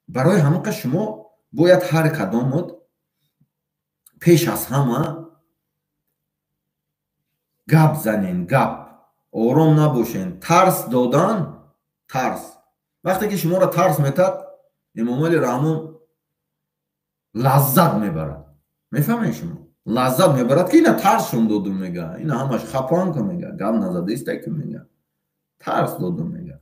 Барои ҳамақа шумо бояд ҳар кадомот пеш аз ҳама гап занен, гап, ором набошен. Тарс додан, тарс. Вақте ки шуморо тарс метад, Эмомали Раҳмон лаззат мебарад. Мефаҳмед шумо? Лаззат мебарад, ки ина тарсшон додум, мега, ина ҳамаш хапанка, мега, гап назадаиста ки, мега, тарс додум, мега.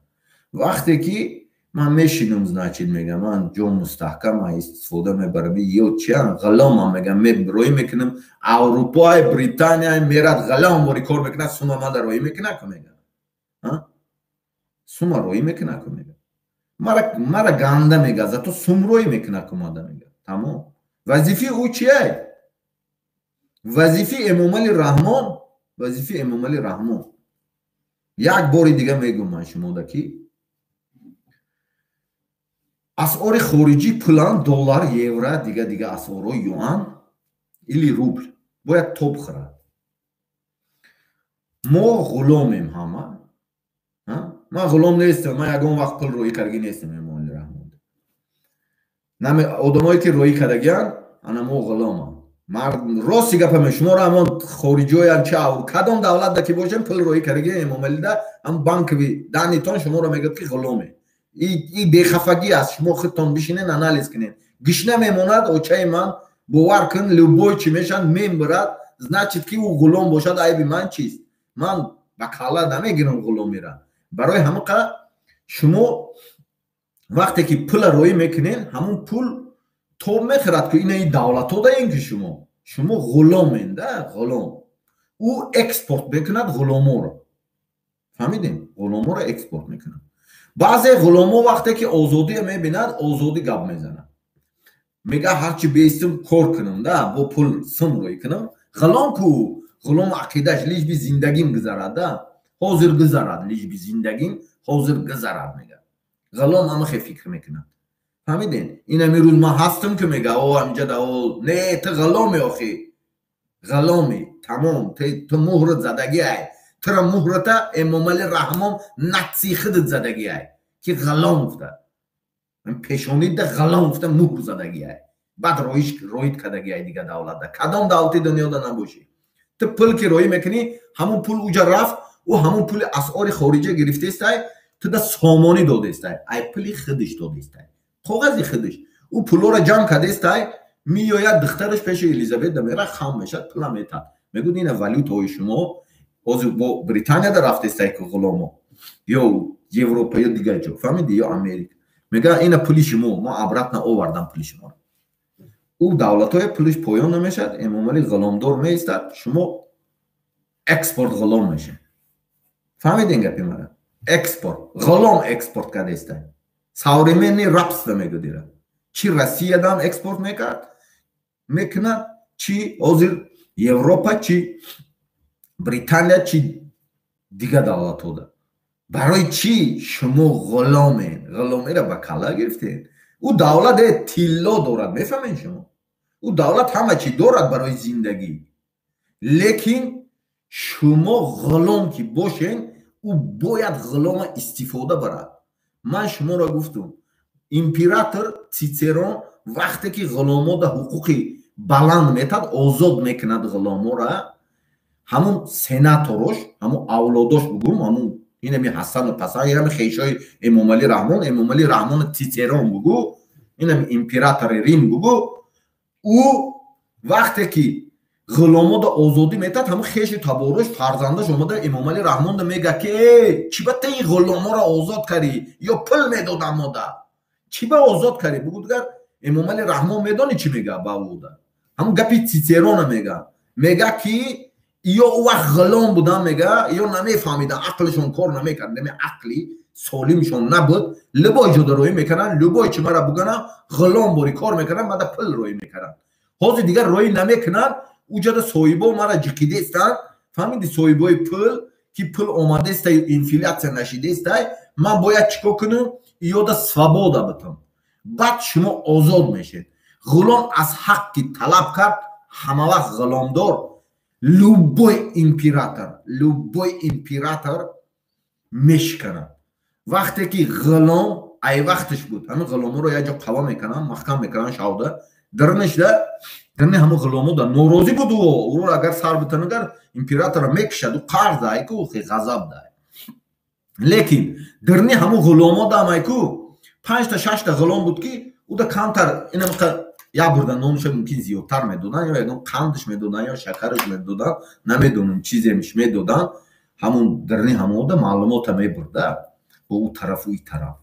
Вақте ки ман мешинам, значит, мега, ман ҷон мустаҳкам истифода мебарам. Ё чиан ғуломам, мега, роӣ мекунам Аврупои, Британия мерад, ғулом бори кор мекунад, сума мада роӣ мекунад ку, мега, сума роӣ мекунад ку, мега, мара ганда, мега, зато сум роӣ мекунад ку мада, мега. Тамом. Вазифаи ӯ чиай? Вазифаи Эмомали Раҳмон, вазифаи Эмомали Раҳмон, як бори дига мегӯм ман шумода, ки асъори хориҷӣ, пулан, доллар, евро, дига дига асъорҳо, юан или рубл бояд тоб хӯрад. Мо ғуломем ҳама. Ман ғулом нестам, ман ягон вақт пул роӣ кардагӣ нестам Эмомали Раҳмон. Одамое ки роӣ кардагианд, ана мо ғуломам. Рости гапаме, шуморо ҳамон хориҷиҳоям ча кадом давлатда ки бошем, пул роӣ кардаги Эмомалида, ҳам банковый данные тон шуморо мегӯяд, ки ғуломе. И бехафагӣ аст. Шумо худтон бишинен, анализ кунед. Гишна мемонад очаи ман, бовар кун, любой чӣ мешавад, мембирад, значит, ки ӯ ғулом бошад, айби ман чист? Ман ба калла намегирам ғуломира. Барои ҳамақа шумо вақте ки пула роӣ мекунед, ҳамун пул тоб мехӯрад, ки инаи давлатҳо даен, ки шумо ғуломен да, ғулом. Ӯ экспорт мекунад ғуломоро, фаҳмидем? Ғуломоро экспорт мекунад. Баъзе ғуломо вақте ки озодия мебинад, озодӣ гап мезанад, мега, ҳарчи беистим кор кунам да, бо пул сум рӯй кунам. Ғулом ку, ғулом ақидаш лишь бы зиндагим гузарад да, ҳозир гузарад, лишь бы зиндагим ҳозир гузарад, мега. Ғулом ҳамахе фикр мекунад, фаҳмидем? Инами рӯз ман ҳастам ки, мега, о ҳамиҷа да, о не, ту ғуломи, охи ғуломи, тамом. Ту муҳрат задагиай, тура муҳрата Эмомали Раҳмон натси худат задагиай, ки ғулом гуфта, пешонида ғулом гуфта муҳр задагиай, баъд роид кардагиай дига давлатда. Кадом давлати дунёда набошӣ, ту пул ки роӣ мекунӣ, ҳамун пул уҷа рафт, ӯ ҳамун пули асъори хориҷа гирифтаистай, ту да сомонӣ додестай, ай пули худиш додестай, коғази худиш. Ӯ пулоро ҷамъ кардестай, меояд, духтараш пеши Элизабета мера, хам мешад, пула метад, мегӯд, ина валютаҳои шумо. Ҳозир бо Британияда рафтестай ки ғуломо, ё Европа, ё дигар ҷо, фаҳмиди, ё Америка, мега, ина пули шумо, мо обратно овардам пули шуморо. Ӯ давлатҳое пулиш поён намешавад, Эмомалӣ ғуломдор меистад, шумо экспорт ғулом мешед. Фаҳмидин гапи мара? Экспорт ғулом экспорт кардестай, современный рабство мегӯдира. Чи Россиядам экспорт мекард, мекунад, чи ҳозир Европа, чи Британия, чи дигар давлатҳода. Барои чӣ шумо ғуломен? Ғуломеро ба калла гирифтед. Ӯ давлат тилло дорад, мефаҳмед шумо? Ӯ давлат ҳама чӣ дорад барои зиндагӣ, лекин шумо ғулом ки бошен, ӯ бояд ғулома истифода барад. Ман шуморо гуфтум, император Цицерон вақте ки ғуломода ҳуқуқи баланд метад, озод мекунад ғуломора, ҳамун сенаторош, ҳамун авлодош бугум, ҳамун инами Ҳасану Пасан, инами хешои Эмомалӣ Раҳмон, Эмомалӣ Раҳмони Цицерон бугу, инами императори Рим бугу, ӯ вақте ки ғуломода озодӣ метад, ҳамун хеши таборош, фарзандаш омада Эмомалӣ Раҳмонда мега, ки э, чӣ ба ту ин ғуломоро озод кардӣ? Ё пул медодам мода, чӣ ба озод кардӣ, бугу. Дигар Эмомалӣ Раҳмон медонӣ чӣ мега ба ӯда? Ҳамун гапи Цицерона мега, мега, ки ё ӯ вақт ғулом будан, мега, ё намефаҳмидан, ақлшон кор намекард, наме ақли солимшон набуд, любой ҷода роӣ мекарданд, любой чи мара буганам, ғулом бори кор мекарданд, мада пул роӣ мекарданд. Ҳозир дигар роӣ намекунанд, уҷада соҳибо мара ҷиқидестанд, фаҳмиди? Соҳибои пул, ки пул омадестай, инфляция нашидестай, ман бояд чӣ кор кунам? Иёда свобода битам. Баъд шумо озод мешед. Ғулом аз ҳақ ки талаб кард, ҳамавақт ғуломдор, любой император, любой император мешиканад. Вақте ки ғулом ай вақташ буд, ҳамин ғуломоро як ҷо қава мекунанд, маҳкам мекунанд шавда дарнашда, дарни ҳамон ғуломо да норозӣ буд. Ӯро агар сар битанагар, императора мекушад, ӯ қарз ай ку, ғазаб дай. Лекин дарни ҳамон ғуломо дам ай ку панҷта, шашта ғулом буд, ки ӯда камтар инамқа як бурда нонуша мумкин зиёдтар медоданд, ё ягон қандаш медоданд, ё шакараш медоданд, намедонам, чиземиш медоданд. Ҳамун дарни ҳамода маълумота мебурда бо ӯ тарафу и тараф.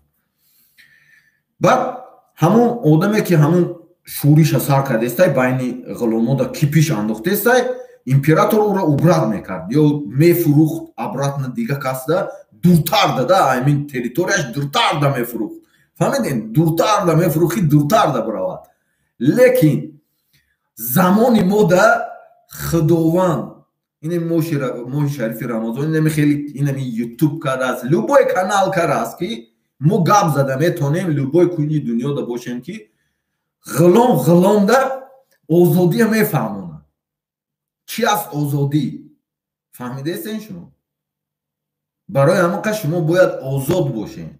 Баъд ҳамон одаме, ки ҳамун шӯриша сар кардестай, байни ғуломода кипиш андохтестай, император ӯро убрать мекард ё мефурӯхт обратно дига касда, дуртар дада, аймин территорияш дуртар да мефурӯхт. Фаҳмидем? Дуртар да мефурӯхи, дуртар да биравад. Лекин замони мода Худованд инами моҳи шарифи Рамазон, инами хеле, инами Ютуб кардааст, любой канал кардааст, ки мо гап зада метонем, любой кунҷи дунёда бошем, ки ғулом ғуломда озодия мефаҳмонад, чӣ аст озодӣ. Фаҳмидаестен шумо? Барои ҳамон қад шумо бояд озод бошем,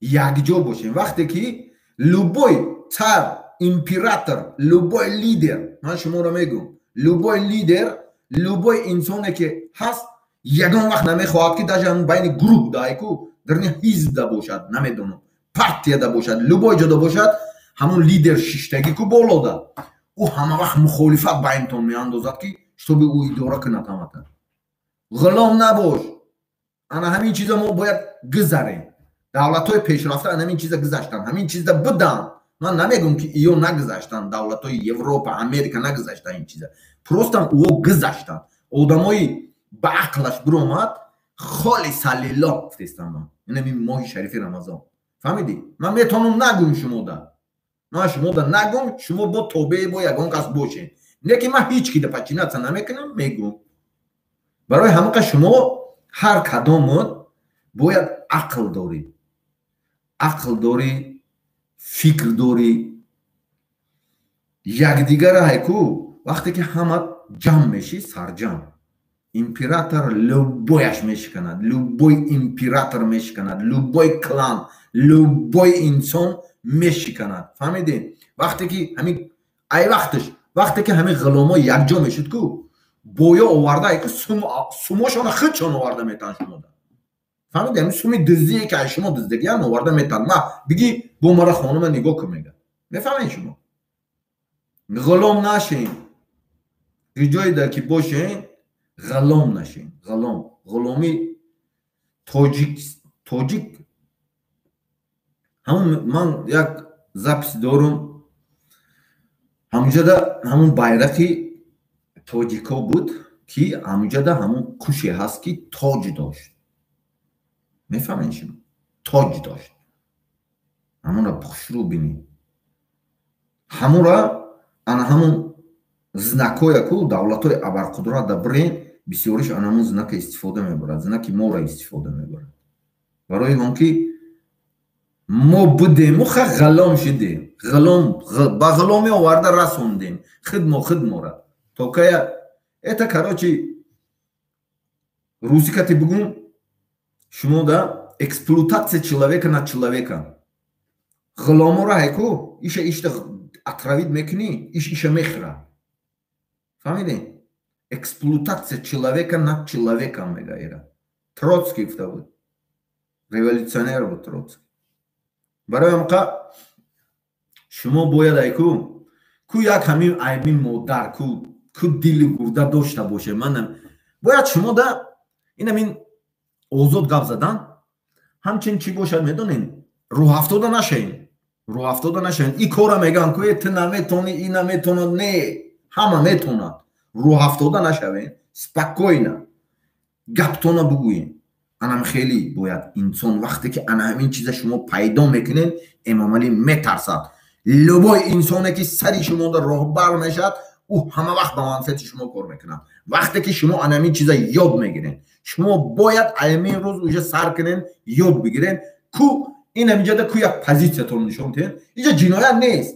якҷо бошем. Вақте ки любой царь, император, любой лидер, ман шуморо мегӯм, любой лидер, любой инсоне ки ҳаст, ягон вақт намехоҳад, ки даже ҳамн байни гурӯҳ дайку дарни ҳизб да бошад, намедонам, партияда бошад, любой ҷода бошад, ҳамон лидер шиштагӣ ку болода, ӯ ҳама вақт мухолифат байнтон меандозад, ки чтобы ӯ идора кунад ҳамата. Ғулом набош. Ана ҳамин чиза мо бояд гузарем. Давлатҳои пешрафта ана ҳамин чиза гузаштанд, ҳамин чиза буданд. Ман намегӯм, ки иё нагузаштанд, давлатҳои Европа, Америка нагузаштанд ин чиза, просто ӯо гузаштанд. Одамои ба ақлаш биромад, холиса лиллоҳ гуфтестам ман. Инами моҳи шарифи Рамазон, фаҳмидӣ? Ман метавонам нагӯм шумода, ман шумода нагӯм, шумо бо тобеи бо ягон кас бошед, лекин ман ҳеҷ кида подчиняться намекунам, мегӯм. Барои ҳамақа шумо ҳар кадомот бояд ақл дорӣ, ақл дорӣ, фикр дорӣ, якдигара ҳайку. Вақте ки ҳама ҷамъ мешӣ, сарҷамъ, император любой аш мешиканад, любой император мешиканад, любой клан, любой инсон мешиканад. Фаҳмидем? Вақте ки ҳамин ай вақташ, вақте ки ҳамин ғуломо якҷо мешуд ку, боё оварда ку, сумошона худшон оварда метан шумода. Фаҳмиди? Ҳамин суми дуздие, ки аз шумо дуздагиан, оварда метан. Ма биги, бо мара хонума нигоҳ кун, мега. Мефаҳмед шумо? Ғулом нашен. Ҷойда ки бошен, ғулом нашен. Ғулом, ғуломи тоҷик, тоҷик ҳамун. Ман як запись дорум, ҳамунҷода ҳамун байрақи тоҷико буд, ки ҳамунҷода ҳамун қуше ҳаст, ки тоҷ дошт. Мефаҳмед шумо? Тоҷ дошт. Ҳамонро хушрӯ бинед, ҳамура, ана ҳамун знак ҳоя ку давлатҳои абарқудрат да бирен, бисёриш ана ҳамун знака истифода мебарад, знаки моро истифода мебарад. Барои он ки мо будему, ха, ғулом шидем, ғулом, ба ғуломӣ оварда расондем хидмо хидмора то кая. Это, короче, русӣ кати бугум шумо да, эксплуатация человека над человека. Ғуломоро ҳайку иша ишта отравить мекунӣ, иш иша мехӯра. Фаҳмидем? Эксплуатация человека над человеком мега. Ира Троцкий гуфта буд, революционер буд Троцкий. Барои ҳамқа шумо бояд айку ку як ҳамин айби модар ку дили гурда дошта боше. Ман бояд шумо да инамин озод гап задан ҳамчин чӣ бошад, медонем, рӯҳафтода нашавем, рӯҳафтода нашавем. И кора мегӯям ку, ту наметонӣ, и наметонад. Не, ҳама метонад. Рӯҳафтода нашавем, спокойно гаптона бугӯем. Анам хеле бояд инсон, вақте ки ана ҳамин чиза шумо пайдо мекунед, Эмомалӣ метарсад. Любой инсоне ки сари шумода роҳбар мешавад, ӯ ҳама вақт ба манфиати шумо кор мекунад. Вақте ки шумо ана ҳамин чиза ёд мегиред, шумо бояд ҳамин рӯз уже сар кунед, ёд бигиред ку ин ҳаминҷода ку як позитсиятон нишон диҳед. Инҷа ҷиноят нест.